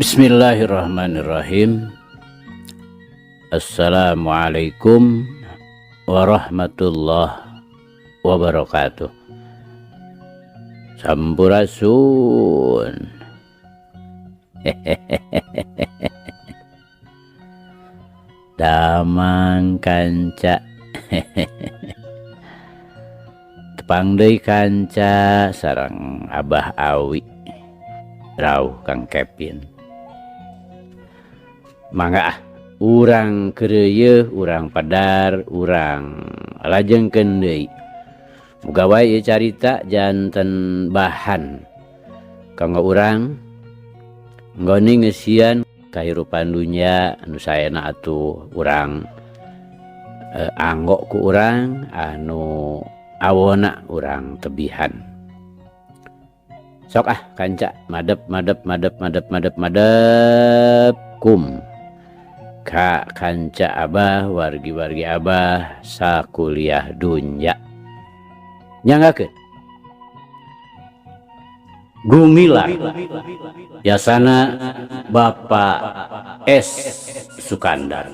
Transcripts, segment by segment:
Bismillahirrahmanirrahim. Assalamualaikum warahmatullahi wabarakatuh. Sampurasun. Damang kanca. Tepang deui kanca sareng Abah Awi. Rauh Kang Kevin. Mangga ah, urang keureuyeun, urang padar, urang lajengkeun deui. Muga wae ieu carita janten bahan kanggo urang nggoni ngeusian kahirupan dunya anu saena atuh urang anggo ku urang anu awona urang tebihan. Sok ah kanca madep madep madep madep madep madep kum ka kanca abah wargi-wargi abah sakuliah dunya. Nyanggakeun Gumilar Yasana Bapak S Sukandar.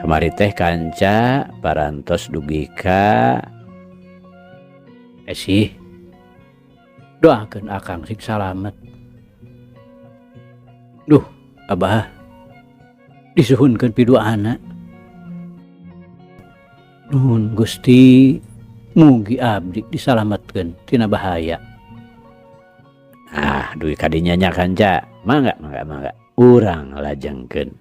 Kamari teh kanca parantos dugi ka esih doakeun akang sing salamet. Duh, abah disuhunkeun piduana. Nuhun Gusti, mugi abdi disalametkeun tina bahaya. Ah, dugi kadinya nya kanca. Mangga mangga mangga urang lajengkeun.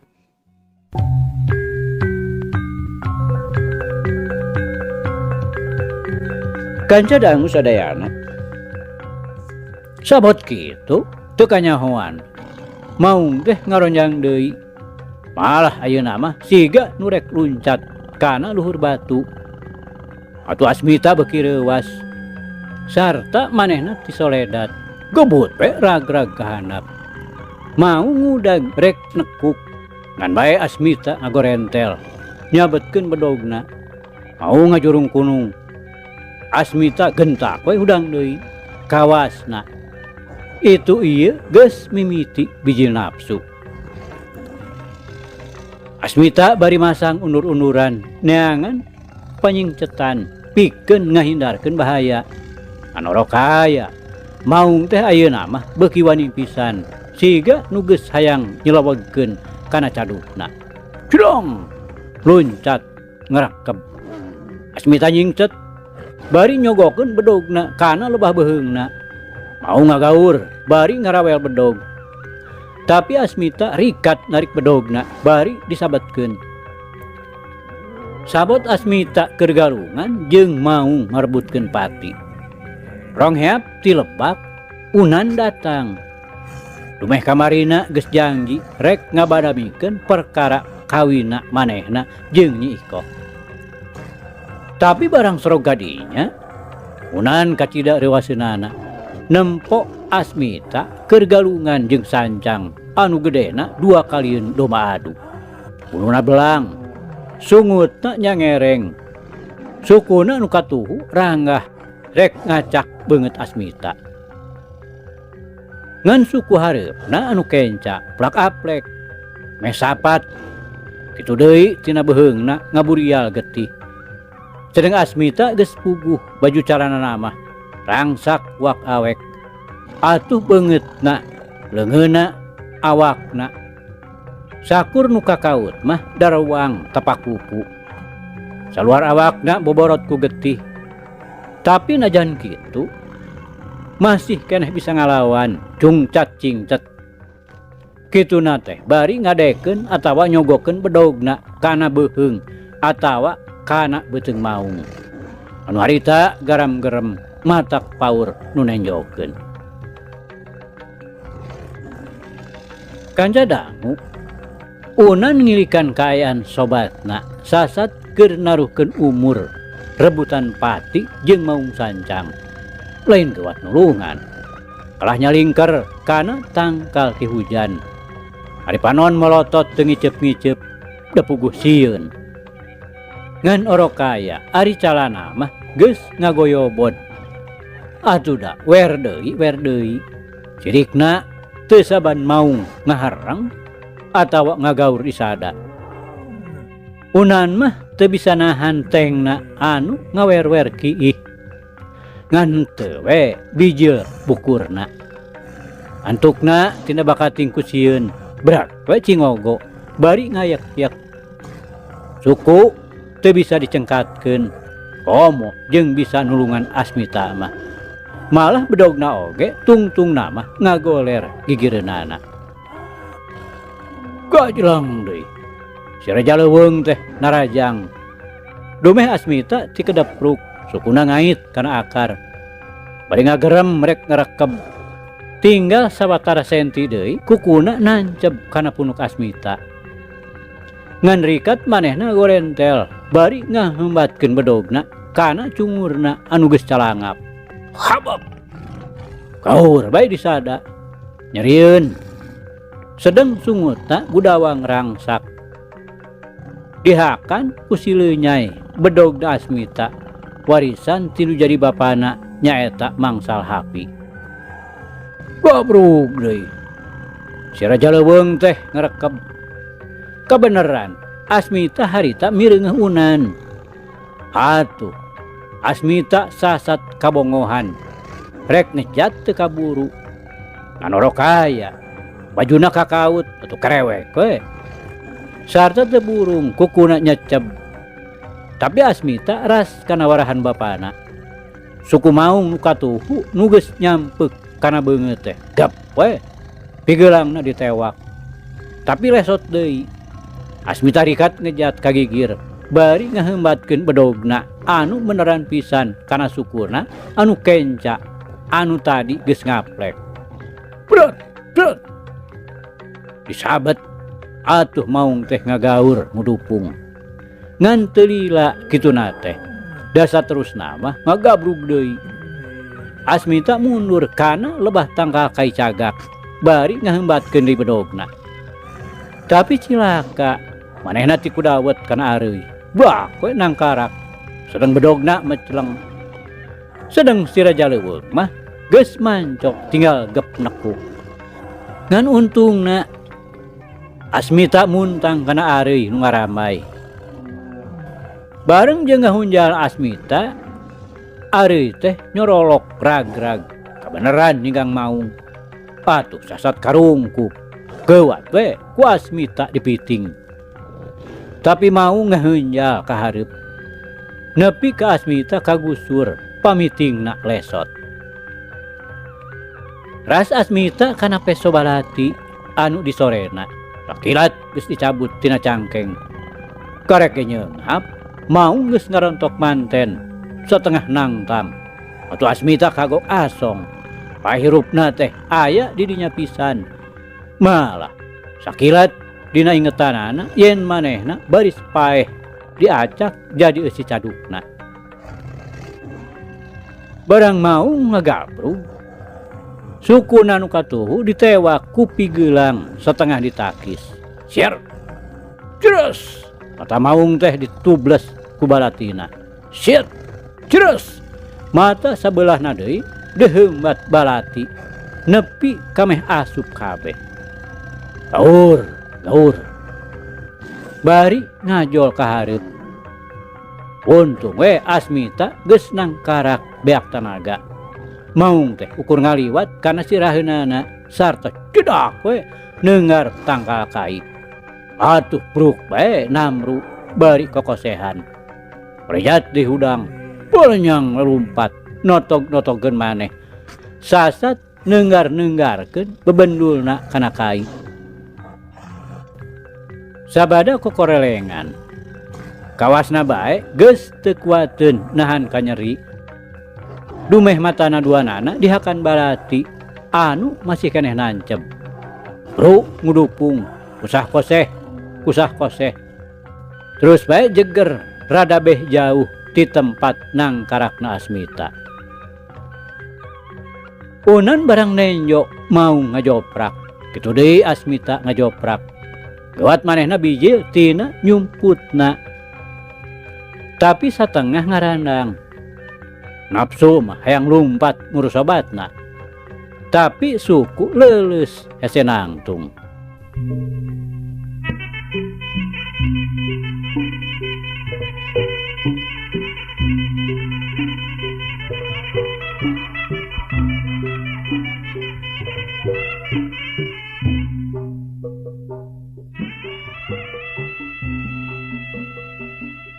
Kanca dangu sadayana. Sabot kitu teu kanyahoan. Maung teh ngaronjang deui. Malah ayeuna mah siga nu rek luncat kana luhur batu. Atuh Asmita beuki reuwas. Sarta manehna tisoledat. Gebut we rag-rag ka handap. Mau ngudag rek nekuk. Ngan bae Asmita ngagorentel. Nyabetkeun bedogna. Mau ngajurung kunung. Asmita gentak we hudang deui kawasna. Itu ieu geus mimiti bijil nafsu. Asmita bari masang undur-unduran neangan panyingcetan pikeun ngahindarkeun bahaya. Anoro kaya maung teh ayeuna mah beuki wani pisan siga nu geus hayang nyelewegkeun kana cadukna. Cedong luncat ngarakeb. Asmita nyingcet bari nyogokeun bedogna kana lebah beuheungna. Mau ngagaur bari ngarawel bedog. Tapi Asmita rikat narik bedogna bari disabetkeun. Sabot Asmita keur galungan jeung mau ngarebutkeun pati. Rongheap ti lebak Unan datang. Dumeh kamarina geus janji rek ngabadamikeun perkara kawina manehna jeung Nyi Ikoh. Tapi barang sorog kadinya Unan kacida reuwaseunana nempo Asmita keur galungan jeung sancang anu gedena dua kalieun domba adu. Uluna belang, sungutna nyangereng, sukuna nu katuhu ranggah rek ngacak beungeut Asmita. Ngan suku hareupna anu kenca plak aplek mesapat kitu deui tina beuheungna ngaburial getih. Sedeng Asmita geus puguh baju calanana mah rangsak wak awek. Atuh beungeutna, leungeunna, awakna. Sakur nu kakaut mah darawang tapak kuku. Saluar awakna boborot ku getih. Tapi najan kitu masih keneh bisa ngalawan cungcat cingcet. Kituna teh bari ngadekeun atawa nyogokeun bedogna kana beuheung atawa kana beuteung maung. Anu harita garam-gerem matak paur nu nenjokeun. Kanca dangu Unan ngilikan kaayaan sobatna sasat keur naruhkeun umur rebutan pati jeung maung sancang. Lain geuwat nulungan. Kalah nyalingker kana tangkal ki hujan. Ari panon molotot teu ngiceup-ngiceup da puguh sieun. Ngan Orokaya ari calana mah geus ngagoyobod. Atuh da wer deui wer deui. Cirikna teu saban maung ngahareng atawa ngagaur isada. Unan mah teu bisa nahan tengna anu ngawer-wer kiih. Ngan teu we bijil bukurna. Antukna tina bakating ku sieun berat we cingogo bari ngayek-yek. Suku teu bisa dicengkatkeun komo jeung bisa nulungan Asmita mah. Malah bedogna oge tungtungna mah ngagoler gigireunana. Gajlang deui. Si Raja Leuweung teh narajang. Dumeh Asmita ti kedepruk, sukuna ngait kana akar. Bari ngagerem rek ngarekeb. Tinggal sawatara senti deui kukuna nanceb kana punuk Asmita. Ngan rikat manehna gorentel bari ngahembatkeun bedogna kana cungurna anu geus calangap. Habab. Kaur bae disada. Nyerieun. Sedeng sungutna gudawang rangsak. Dihakan ku si Leunyai bedogna Asmita warisan ti nu jadi bapana nyaeta Mang Salhapi. Gabrug deui. Si Raja Leuweung teh ngarekeb. Kabeneran Asmita harita mireungeuh unan. Atuh Asmita sasat kabongohan. Rek ngejat teu kaburu. Ngan Orokaya bajuna kakaut atuh kerewek we. Sarta teu burung kukuna nyeceb. Tapi Asmita ras kana warahan bapana. Suku maung nu katuhu nu geus nyampeuk kana beungeut teh. Gap we. Pigeulangna ditewak. Tapi lesot deui. Asmita rikat ngejat kagigir bari ngahembatkeun bedogna anu beneran pisan kana sukuna anu kenca anu tadi geus ngaplek. Brot, brot. Disabet atuh maung teh ngagaur ngudupung. Ngan teu lila kituna teh. Dasa terusna mah ngagabrug deui. Asmita mundur kana lebah tangkal kai cagak bari ngahembatkeun deui bedogna. Tapi cilaka manehna ti kudawet kana areuy. Bah we nangkarak. Sedeng bedogna meceleng. Sedeng si Raja Leuweung mah geus mancok tinggal gep nekuk. Ngan untungna Asmita muntang kana areuy nu ngaramai. Bareng jeung ngahunjal Asmita, areuy teh nyorolok rag-rag. Kabeneran ninggang maung. Atuh sasat karungkup. Geuwat we ku Asmita dipiting. Tapi maung ngahunjal ka hareup. Nepi ka Asmita kagusur pamitingna lesot. Ras Asmita kana peso balati anu disorena. Sakilat geus dicabut tina cangkeng. Karek ge nyeunghap, maung geus ngarontok manten setengah nangtang. Atuh Asmita kagok asong. Pahirupna teh aya di dinya pisan. Malah sakilat dina ingetanana yen manehna baris paeh diacak jadi eusi cadukna. Barang maung ngagabrug. Sukuna nu katuhu ditewak ku pigelang setengah ditakis. Siar. Jeres. Mata maung teh ditubles ku balatina. Siar. Jeres. Mata sabelahna deui deheumbat balati nepi kameh asup kabeh. Gaur, gaur. Bari ngajol ka hareup. Untung we Asmita geus nangkarak beak tanaga. Maung teh ukur ngaliwat kana siraheunana sarta cedak we neungar tangkal kai. Atuh bruk bae namru bari kokosehan. Rejat di hudang, polenyang lelumpat notog-notogeun maneh. Sasat neunggar-neunggarkeun bebendulna kana kai. Sabada kokorelengan. Kawasna bae geus teu kuateun nahan kanyeri. Dumeh matana duanana dihakan balati anu masih keneh nanceb. Bro ngudupung, kusah koseh, kusah koseh. Terus bae jeger rada beh jauh ti tempat nangkarakna Asmita. Unan barang nenjo mau ngajoprak, kitu deui Asmita ngajoprak. Gawat manehna bijil tina nyumputna. Tapi satengah ngarandang. Nafsu mah hayang lumpat ngurus sobatna. Tapi suku leuleus hese nangtung.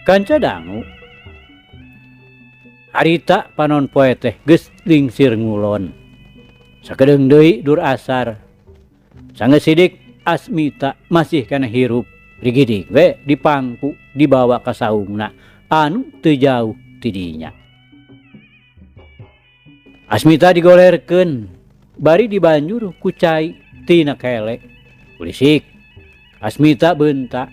Kanca dangu harita panon poe teh geus lingsir ngulon. Sakedeung deui dur asar. Sanggeus sidik Asmita masih kana hirup rigidig we dipangku dibawa ka saungna anu teu jauh ti dinya. Asmita digolerkeun bari dibanjur ku cai tina kelek. Kulisik Asmita beunta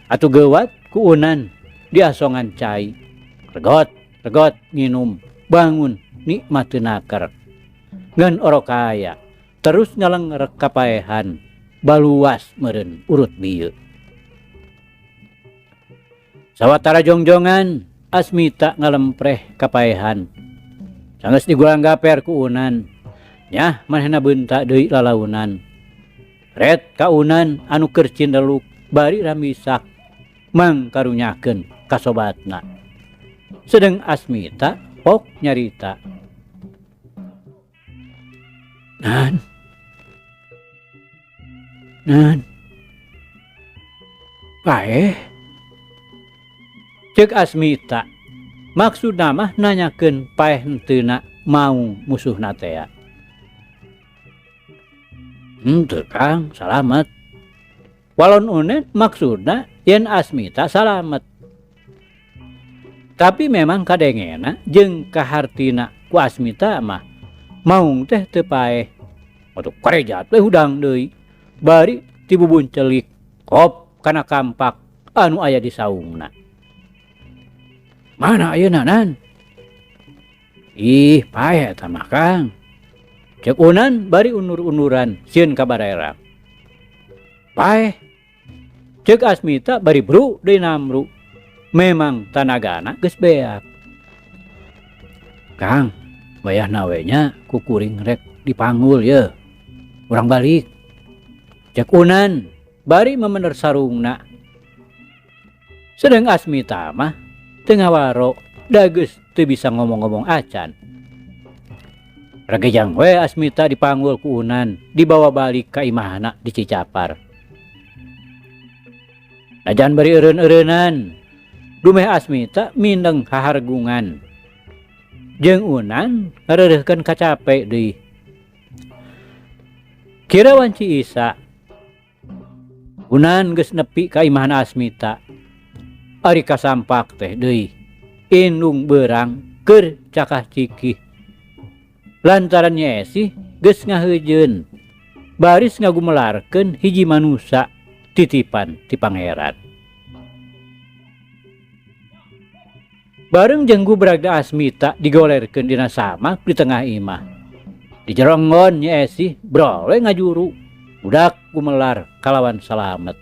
atuh geuwat ku Unan diasongan cai. Regot regot nginum bangun nikmat teu naker. Ngan orok kaya terus ngalengrek kapaehan baluas meureun urut bieu. Sawatara jongjongan Asmita ngalempreh kapaehan. Sanggeus digulang gaper ku Unan. Nyah manehna beunta deui lalaunan. Ret ka Unan anu keur cindeluk bari ramisak mangkarunyakeun ka sobatna. Sedeng Asmita pok nyarita. Nan. Nan. Paeh. Ceuk Asmita. Maksudna mah nanyakeun paeh henteuna mau musuhna tea. Henteu Kang, salamet. Walon unen maksudna yen Asmita salamet. Tapi memang kadengena jeung kahartina ku Asmita mah maung teh teu paeh. Atuh karejat we hudang deui. Bari tibubun celik kop kana kampak anu aya di saungna. Mana ayeuna Nan? Ih, paeh eta mah Kang. Ceuk Unan bari unur-unuran sieun ka barerang. Paeh. Ceuk Asmita bari bru deui namru. Memang tanagana geus beak. Kang, wayahna we nya ku kuring rek dipanggul ye. Urang balik. Ceuk Unan bari memener sarungna. Sedeng Asmita mah teu ngawaro da geus teu bisa ngomong-ngomong acan. Regejang we Asmita dipanggul ku Unan dibawa balik ka imahna di Cicapar. Najan bari eureun-eureunan, dumeh Asmita mindeng hahargungan. Jeung Unan ngareureuhkeun kacape deui. Kira wanci Isa, Unan geus nepi ka imahna Asmita. Ari kasampak teh deui, indung beurang keur cakah cikih. Lantaran Nyi Esih geus ngaheujeun, baris ngagumelarkeun hiji manusa titipan ti pangeran. Bareng jeung gubragna Asmita digolerkeun dina samak di tengah imah. Di jeronggon Nyi Esih brol we ngajuru, budak gumelar kalawan salamet.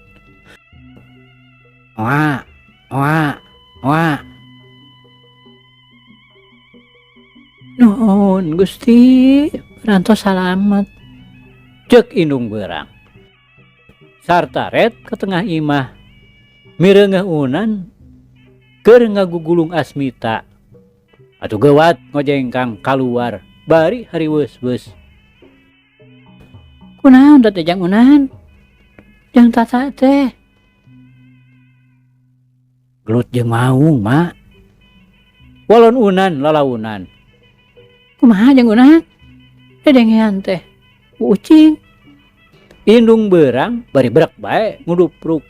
Oa, oa, oa. Nuhun Gusti, parantos salamet. Ceuk indung beurang. Sarta ret ke tengah imah. Mireungeuh Unan keur ngagugulung Asmita. Atuh geuwat ngojengkang kaluar bari hariweus-weus. Kunaon teh jang Unan? Jang tata teh. Gelut jeung maung, Mak. Walon Unan lalaunan. Kumaha jang Unan? Dedengean teh. Ucing. Indung beurang bari brek bae ngudupruk.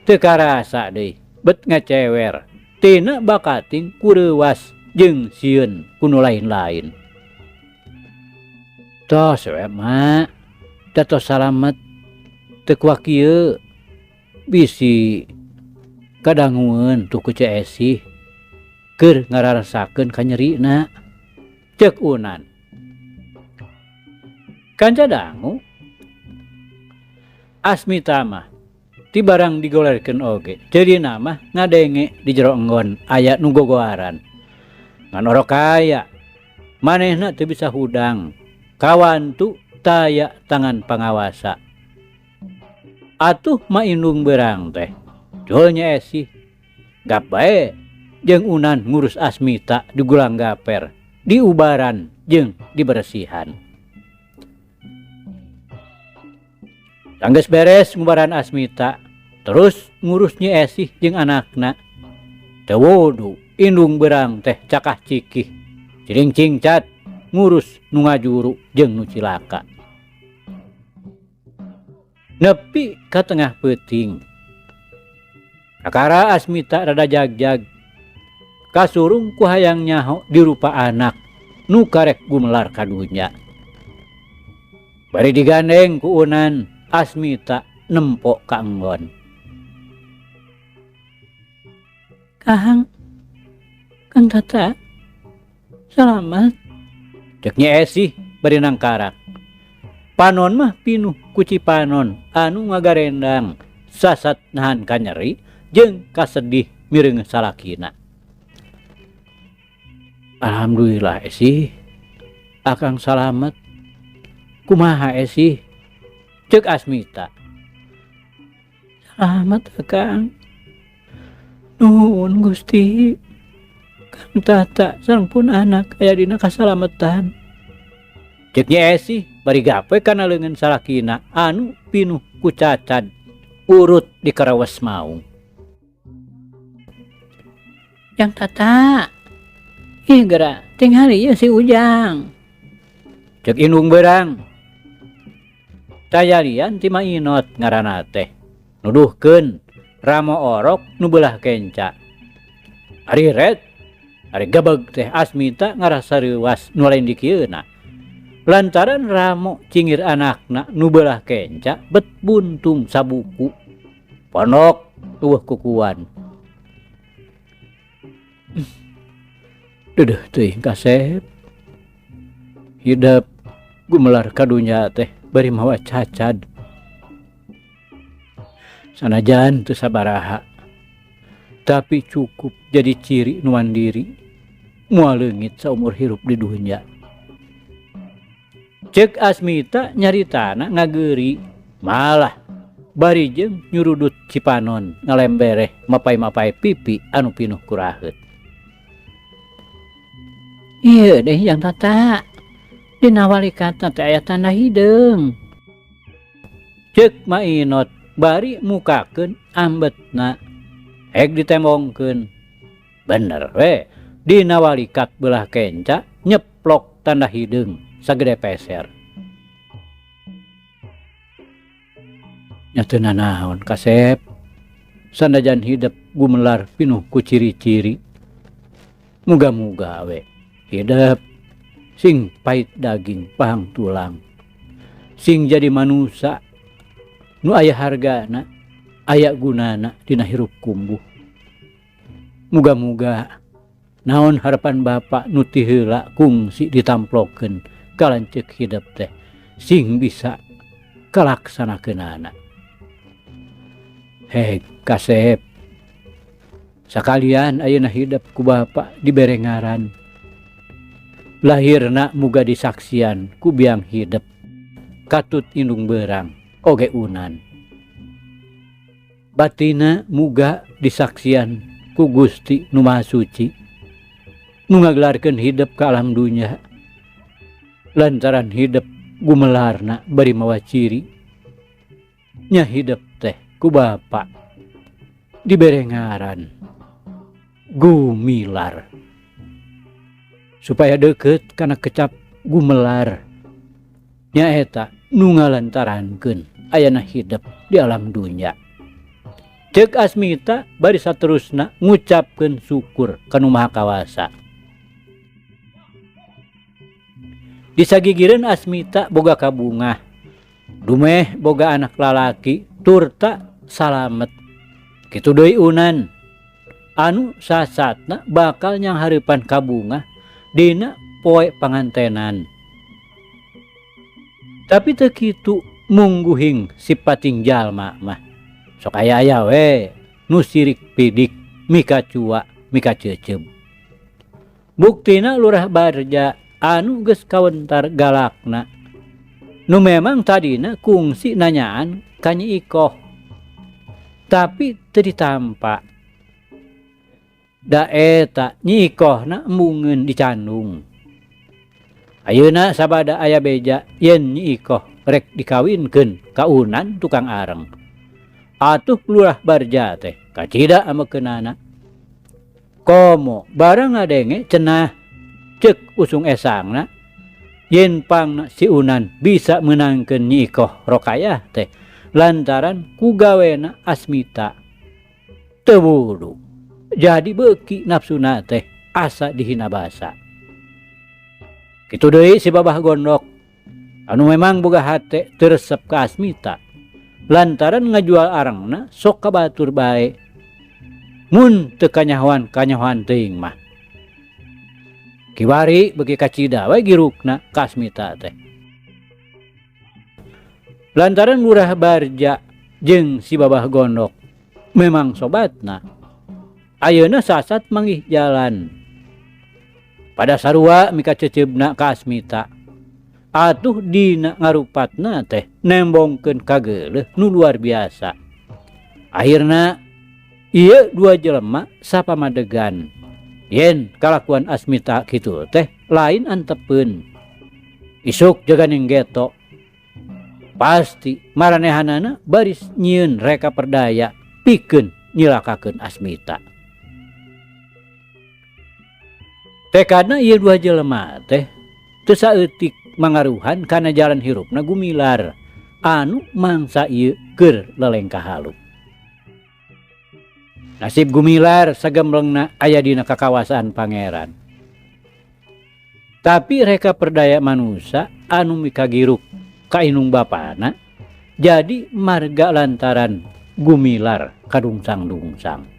Teu karasa deui, bet ngecewer. Tina bakating kureuwas jeung sieun ku nu lain-lain. Tos we, Mak. Da tos salamet. Teu kuak kieu. Bisi Kadangueun tuh ku Ceu Esih keur ngararasakeun kanyerina. Ceuk Unan. Kanca dangu Asmita mah ti barang digolerkeun oge ceurina mah ngadenge di jero enggon aya nu gogoaran. Ngan orok kaya manehna teu bisa hudang kawantu taya tangan pangawasa. Atuh ma indung beurang teh cul Nyi Esih gap bae jeung Unan ngurus Asmita di gulang gaper diubaran jeung diberesihan. Sanggeus beres ngubaran Asmita terus ngurus Nyi Esih jeung anakna. Teu wudu indung beurang teh cakah cikih ciring cingcat ngurus nu ngajuru jeung nu cilaka. Nepi ka tengah peuting. Kakara Asmita rada jagjag. Kasurung ku hayang nyaho dirupa anak nu karek gumelar ka dunya. Bari digandeng ku Unan, Asmita nempo ka enggon. Kahang, Kang Tata, salamat. Cek Nyi Esih bari nangkarak. Panon mah pinuh ku cipanon anu ngagarendang sasat nahan kanyeri jeung kasedih mireung salakina. Alhamdulillah Esih, akang salamet. Kumaha Esih? Ceuk Asmita. Salamet akang. Nuhun Gusti. Kang Tata sareng pun anak aya dina kasalametan. Ceuk Nyi Esih bari gape kana leungeun salakina anu pinuh ku cacad urut di karawas maung. Jang Tata, ih geura tingali ieu si Ujang. Ceuk indung beurang. Tayalian ti Mainot ngaranna teh nuduhkeun ramo orok nu beulah kenca. Ari red, ari gebeg teh Asmita ngarasa reuwas nu lain dikieuna. Lantaran ramo cingir anakna nu beulah kenca bet buntung sabuku. Ponok eueuh kukuan. Deudeuh teuing kasep. Hidep gumelar ka dunya teh bari mawa cacad. Sanajan teu sabaraha, tapi cukup jadi ciri nu mandiri, moal leungit saumur hirup di dunya. Ceuk Asmita nyaritana ngageuri, malah bari jeung nyurudut cipanon ngalembereh mapai-mapai pipi anu pinuh ku raheut. Ieu deh Jang Tata, dina walikatna teh aya tanda hideung. Ceuk Mainot bari mukakeun ambetna, hek ditembongkeun. Bener we, dina walikat beulah kenca nyeplok tanda hideung sagede peser. Nya teu nanaon kasep, sanajan hidep gumelar pinuh ku ciri-ciri. Muga-muga we hidep sing pait daging pahang tulang, sing jadi manusa nu aya hargana, aya gunana dina hirup kumbuh. Muga-muga naon harapan bapa nu ti heula kungsi ditamplokeun ka lanceuk hidep teh sing bisa kalaksanakeunana. Heh kasep, sakalian ayeuna hidep ku bapa dibere ngaran. Lahirna muga disaksian ku biang hidep katut indung beurang oge unan. Batina muga disaksian ku Gusti nu Maha Suci nu ngagelarkeun hidep ka alam dunya. Lantaran hidep gumelarna bari mawa ciri nya hidep teh ku bapa dibere ngaran Gumilar supaya deukeut kana kecap gumelar nyaeta nu ngalantarankeun ayana hidep di alam dunya. Ceuk Asmita bari saterusna ngucapkeun syukur ka Nu Maha Kawasa. Disagigireun Asmita boga kabungah, dumeh boga anak lalaki turta salamet. Kitu deui Unan. anu sasatna bakal nyanghareupan kabungah dina poe pangantenan. Tapi teu kitu mungguhing sipating jalma mah. Sok aya-aya we nu sirik pidik mikacua mikaceuceub. Buktina Lurah Barja anu geus kawentar galakna nu memang tadina kungsi nanyaan ka Nyi Ikoh. Tapi teu ditampa. Da eta Nyi Ikohna embungeun dicandung. Ayeuna sabada aya beja yen Nyi Ikoh rek dikawinkeun ka Unan tukang areng. Atuh Lurah Barja teh kacida amekeunana. Komo barang ngadenge cenah ceuk usung esangna yen pangna si Unan bisa meunangkeun Nyi Ikoh Rokayah teh lantaran ku gawena Asmita. Teu wudu. Jadi beuki nafsuna teh asa dihina basa. Kitu deui si Babah Gondok anu memang boga hate teu resep ka Asmita lantaran ngajual arengna sok ka batur bae. Mun teu kanyahoan-kanyahoan teuing mah. Kiwari beuki kacida we girukna ka Asmita teh. Lantaran Lurah Barja jeung si Babah Gondok memang sobatna, ayeuna sasat manggih jalan. Pada sarua mikaceceubna ka Asmita. Atuh dina ngarupatna teh nembongkeun kageuleuh nu luar biasa. Akhirna ieu dua jelema sapamadegan. Yen kalakuan Asmita kitu teh lain antepeun. Isuk jaganing geto. Pasti maranehanana baris nyieun reka perdaya pikeun nyilakakeun Asmita. Tekadna ieu dua jelema teh teu saeutik mangaruhan kana jalan hirupna Gumilar anu mangsa ieu keur lelengkah halu. Nasib Gumilar sagemblengna aya dina kakawasaan pangeran. Tapi reka perdaya manusa anu mikagiruk ka indung bapana jadi marga lantaran Gumilar kadungsang-dungsang.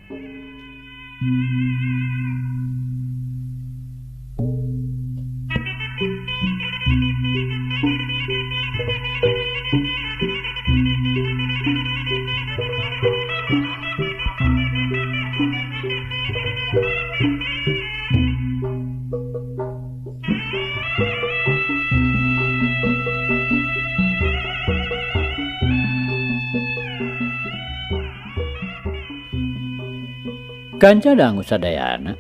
Kanca dangu sadayana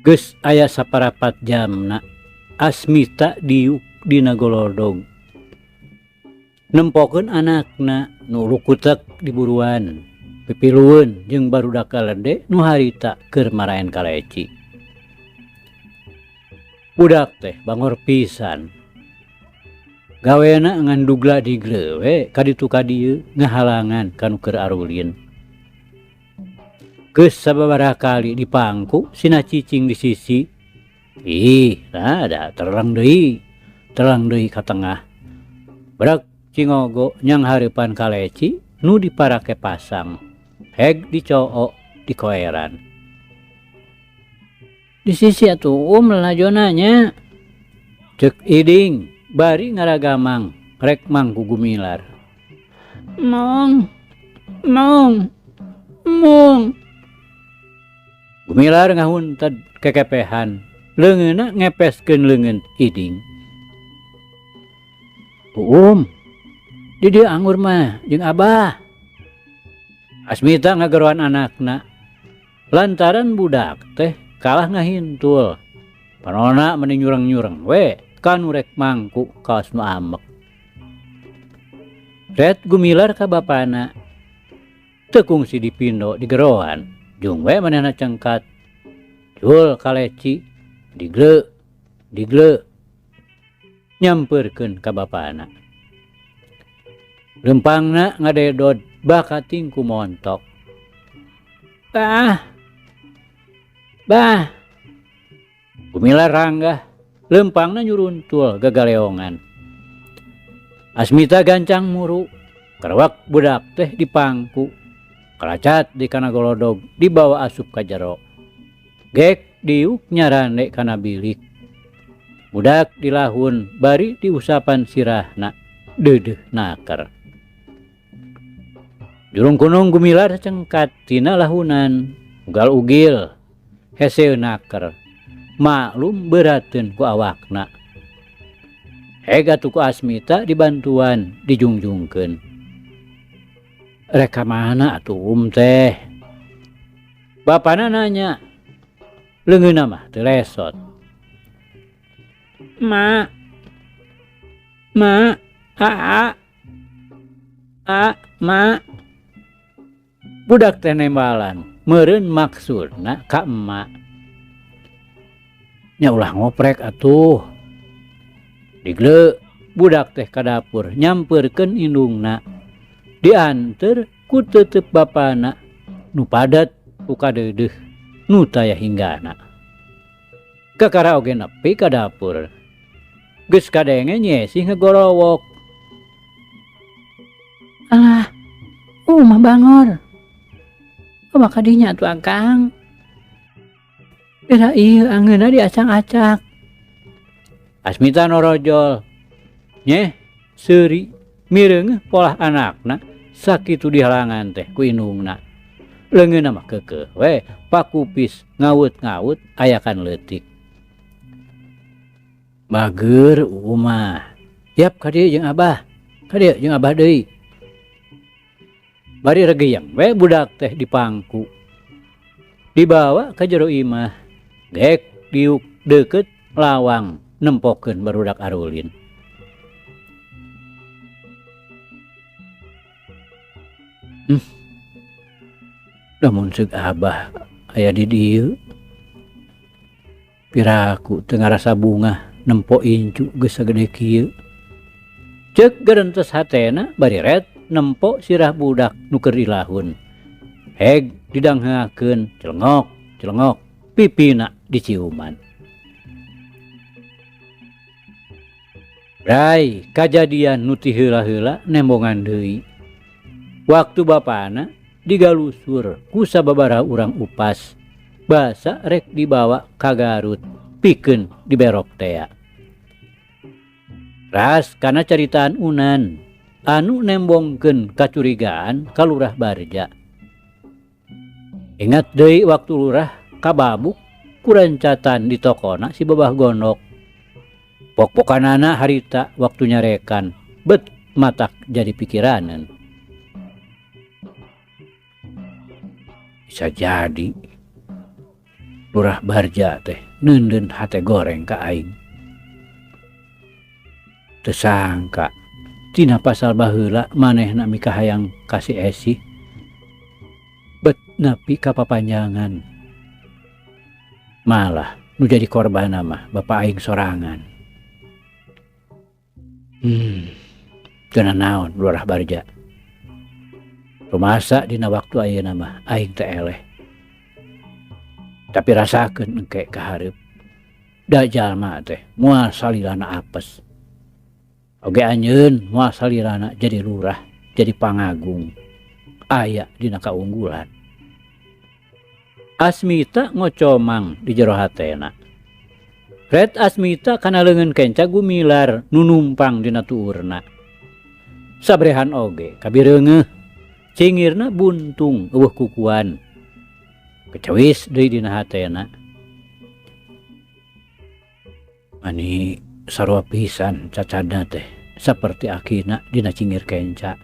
geus aya saparapat jamna Asmita diuk dina golodog nempokeun anakna nu lukutek di buruan pipilueun jeung barudak kalende nu harita keur maraen kaleci. Budak teh bangor pisan gawena ngan dugla digle we kaditu kadieu ngahalangan kanu keur arulin. Geus sababaraha kali dipangku sina cicing di sisi. Ih, nah da terang deui ka tengah. Brek cingogo nyang hareupan kaleci nu diparake pasang. Heg dicoo dikoeran. Di sisi atuh lajona nya. Ceuk Iding bari ngaragamang rek mangku Gumilar. Mong, mong, mong. Gumilar ngahunted kekepehan, leungeunna ngepeskeun leungeun Iding. Di dieu anggur mah jeung Abah. Asmita ngageroan anakna lantaran budak teh kalah ngahintul. Panona meni nyureng-nyureng we kanu rek mangku kaos nu amek. Ret Gumilar ka bapana teu kungsi dipindo digeroan. Jung we manehna cengkat. Jul kaleci digle digle nyampeurkeun ka bapana. Lempangna ngadedod bakating ku montok. Bah. Bah. Gumilar ranggah, lempangna nyuruntul gagaleongan. Asmita gancang muru, kerewak budak teh dipangku. Kalacat di kana golodog dibawa asup ka jero. Gek diuk nyarande kana bilik. Budak dilahun bari diusapan sirahna deudeuh naker. Jurung kunung gumilar cengkat tina lahunan ugal ugil heseu naker maklum beurateun ku awakna. Heg atuh ku Asmita dibantuan dijungjungkeun. Rek ka mana atuh um teh? Bapana nanya. Leungeunna mah teu lesot. Ma. Ma. A. A. A. Ma. Budak teh nembalan meureun maksudna ka emak. Nya ulah ngoprek atuh. Digle budak teh ka dapur nyampeurkeun indungna. Dianteur ku teuteup bapana nu padat ku kadeudeuh nu taya hinggana. Kakara oge nepi ka dapur. Geus kadenge Nyesih ngagorowok. Alah, umah bangor. Kumaha kadinya atuh Akang? Beda ieu angeunna diacak-acak. Asmita norojol. Nyeh, seuri, mireungeuh polah anakna sakitu dihalangan teh ku indungna. Leungeunna mah keukeuh we pakupis ngawut-ngawut ayakan leutik. Bageur uu mah. Yap ka dieu jeung abah. Ka dieu jeung abah deui. Bari regeyeng we budak teh dipangku. Dibawa ka jero imah. Gek diuk deukeut lawang nempokeun barudak arulin. Hmm. Lamun seug abah aya di dieu. Piraku teu ngarasa bungah nempo incu geus sagede kieu. Ceuk gerentes hatena bari ret nempo sirah budak nu keur dilahun. Heg didangheakeun celengok celengok pipina diciuman. Brai kajadian nu ti heula-heula nembongan deui. Waktu bapana digalusur ku sababaraha urang upas basa rek dibawa ka Garut pikeun diberok tea. Ras kana caritaan Unan anu nembongkeun kacurigaan ka Lurah Barja. Ingat deui waktu lurah kababuk ku rancatan di tokona si Babah Gondok. Pok-pokanana harita waktu nyarekan bet matak jadi pikiraneun. Bisa jadi Lurah Barja teh neundeun hate goreng ka aing. Teu sangka tina pasal baheula manehna mikahayang ka si Esih bet nepi ka papanjangan. Malah nu jadi korbanna mah bapa aing sorangan. Teu nanaon Lurah Barja. Rumasa dina waktu ayeuna mah aing teh eleh. Tapi rasakeun engke ka hareup. Da jalma teh moal salilana apes. Oge anjeun moal salilana jadi lurah, jadi pangagung. Aya dina kaunggulan. Asmita ngocomang di jero hatena. Ret Asmita kana leungeun kenca gumilar nu numpang dina tuurna. Sabrehan oge kabireungeuh. Cingirna buntung eueuh kukuan. Kecewis deui dina hatena. Mani sarua pisan cacadna teh saperti akina dina cingir kenca.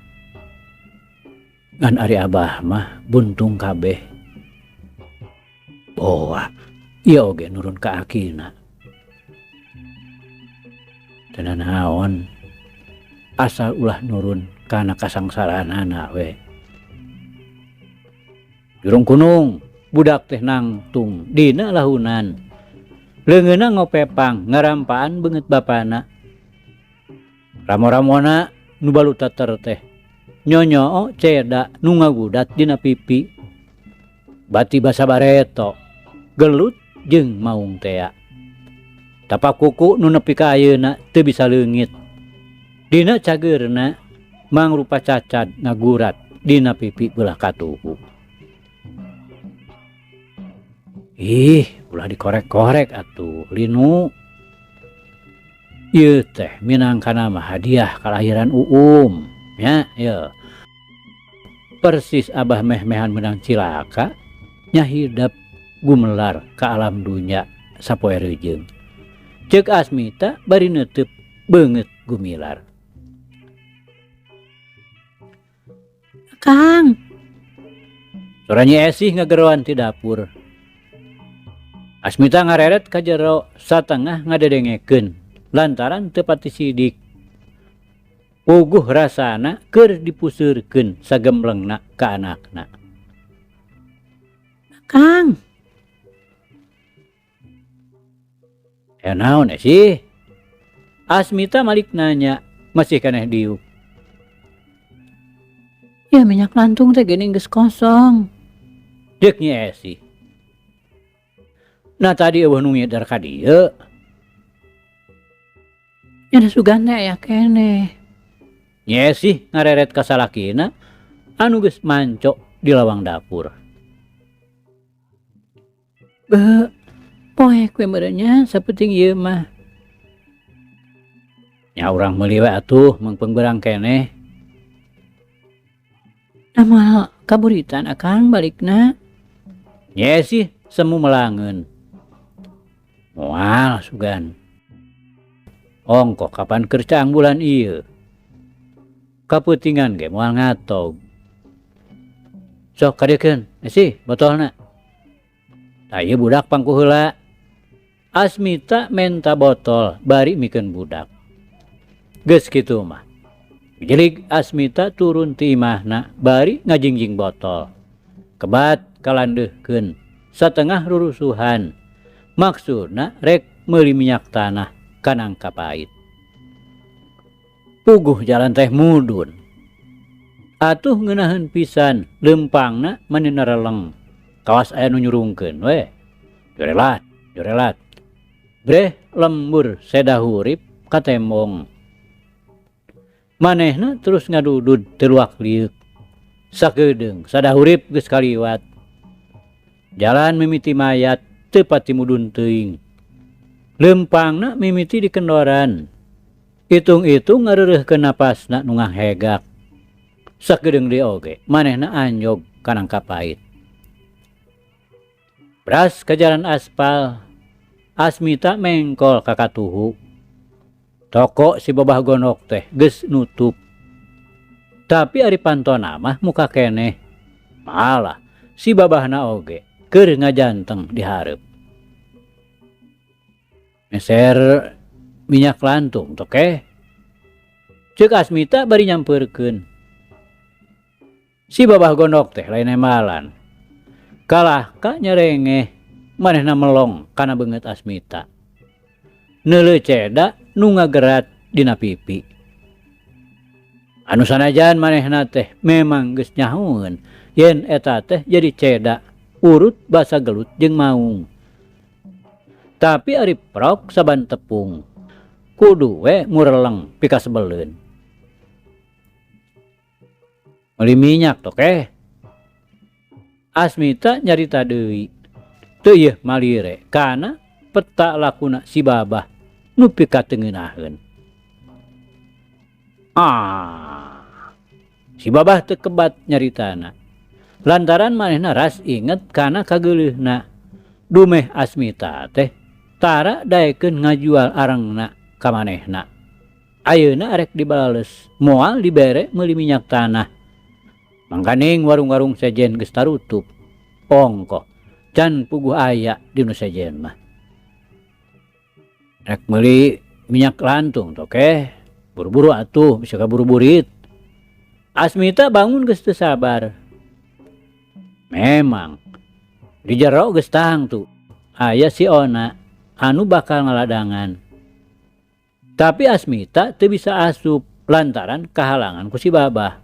Ngan ari abah mah buntung kabeh. Boa, ieu oge nurun ka akina. Teu nanaon asal ulah nurun kana kasangsaraanana we. Jurung kunung budak teh nangtung dina lahunan. Leungeunna ngopepang ngarampaan beungeut bapana. Ramo-ramona nu baluteter teh nyonyoo ceda nu ngagudat dina pipi. Bati basa bareto gelut jeung maung tea. Tapak kuku nu nepi ka ayeuna teu bisa leungit. Dina cageurna mangrupa cacad ngagurat dina pipi beulah katuhu. Ih, ulah dikorek-korek atuh, linu. Ieu teh minangkana mah hadiah kalahiran Uum, nya ieu. Persis Abah meh-mehan meunang cilaka, nyahidep gumelar ka alam dunya sapoe reujeung. Ceuk Asmita bari neuteub beungeut gumilar. Akang. Sora Nyi Esih ngageroan ti dapur. Asmita ngareret ka jero satengah ngadedengekeun lantaran teu pati sidik. Puguh rasana keur dipuseurkeun sagemblengna ka anakna. Akang. Aya naon Esih? Asmita malik nanya, masih keneh diuk. Ya minyak lantung teh geuning geus kosong. Deuk Nyi Esih. Nah tadi eueuh nu ngider ka dieu. Nya da sugan teh aya keneh. Nyi Esih ngareret ka salakina anu geus manco di lawang dapur. Beuh, poek we meureun nya sapenting ieu mah. Nya urang meuli we atuh meungpeung beurang keneh. Nah moal kaburitan akang balikna. Nyi Esih semu melangeun. Moal sugan. Ongkoh kapan keur caang bulan ieu. Kapeutingan ge moal ngatog. Sok kadiekeun, Esih botolna. Tah ieu budak pangku heula. Asmita menta botol bari mikeun budak. Geus kitu mah. Jelig Asmita turun ti imahna bari ngajingjing botol. Kebat kalandeuhkeun satengah rurusuhan. Maksudna rek meuli minyak tanah kanang kapait. Puguh jalan teh mudun. Atuh ngeunaheun pisan leumpangna mani nereleng. Kawas aya nu nyurungkeun we. Jorelat, jorelat. Breh lembur seda hurip katembong. Manehna terus ngadudud teu luak liuk. Sakedeung sada hurip geus kaliwat. Jalan mimiti mayat teu pati mudun teuing. Leumpangna mimiti dikendoran. Itung-itung ngareureurkeun napasna nu ngahegak. Sakedeung deui oge manehna anjog kana kapait. Bras ka jalan aspal. Asmita mengkol ka katuhu. Toko si babah gondok teh geus nutup. Tapi ari pantona mah muka keneh. Malah si babahna oge keur ngajanteng di hareup. Meser minyak lantung tokeh. Ceuk Asmita bari nyampeurkeun. Si babah gondok teh lain emalan. Kalah ka nyerengeh manehna melong kana beungeut Asmita. Neuleuh ceda nu ngagerat dina pipi. Anu sanajan manehna teh memang geus nyahoeun yen eta teh jadi ceda urut basa gelut jeung maung. Tapi ari prok saban tepung kudu we ngureleng pikasebeleun. Meuli minyak tokeh. Asmita nyarita deui. Teu ieu malire kana peta lakuna si babah nu pikatengenaheun. Ah. Si babah teu kebat nyaritana. Lantaran manehna ras inget kana kageuleuhna. Dumeh Asmita teh tara daekeun ngajual arengna ka manehna. Ayeuna arek dibales, moal dibere meuli minyak tanah. Mangkaning warung-warung sejen geus tarutup. Ongkoh can puguh aya di nu sejen mah. Rek meuli minyak lantung tokeh, buru-buru atuh bisa kaburu-burit. Asmita bangun geus teu sabar. Memang di jero geus tangtu aya si Ona anu bakal ngaladangan. Tapi Asmita teu bisa asup lantaran kahalangan ku si babah.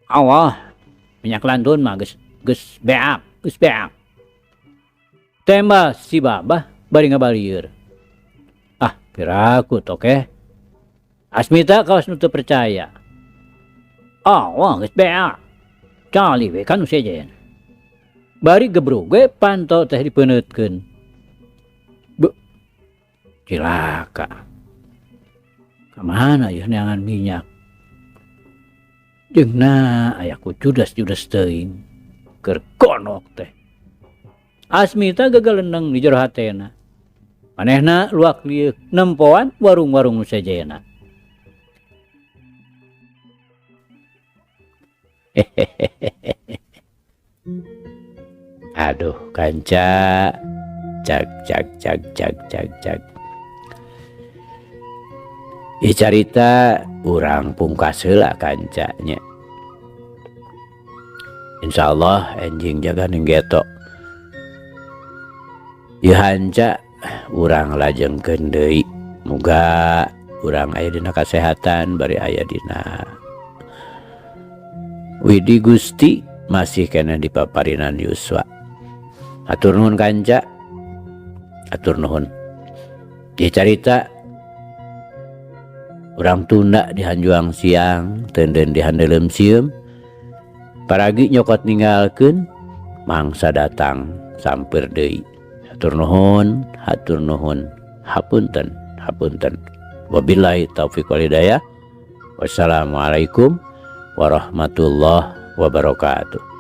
Allah, minyak lantun mah geus beak, geus beak. Tembal si babah bari ngabalieur. Ah, piraku tokeh. Asmita kawas nu teu percaya. Awah geus beak. Cali we ka nu sejen. Bari gebrug we panto teh dipeuneutkeun. Beuh. Cilaka. Ka mana yeuh neangan minyak? Jeung na aya ku judas-judas teuing keur gonok teh. Asmita gagalendeng di jero hatena. Manehna luak lieuk nempoan warung-warung nu sejena. Aduh kanca cag cag cag cag cag cag. Ieu carita urang pungkas heula kanca nya. Insyaallah enjing jaga ning geto. Ieu hanca urang lajengkeun deui. Muga urang aya dina kasehatan bari aya dina Widi Gusti masih keneh di paparinan Yuswa. Hatur nuhun kanca. Hatur nuhun. Ieu carita urang tunda di hanjuang siang, teunden di handeuleum sieum. Paragi nyokot ninggalkeun mangsa datang sampeur deui. Hatur nuhun, hatur nuhun, hapunten, hapunten. Wabillahi taufiq wal hidayah. Wassalamualaikum warahmatullahi wabarakatuh.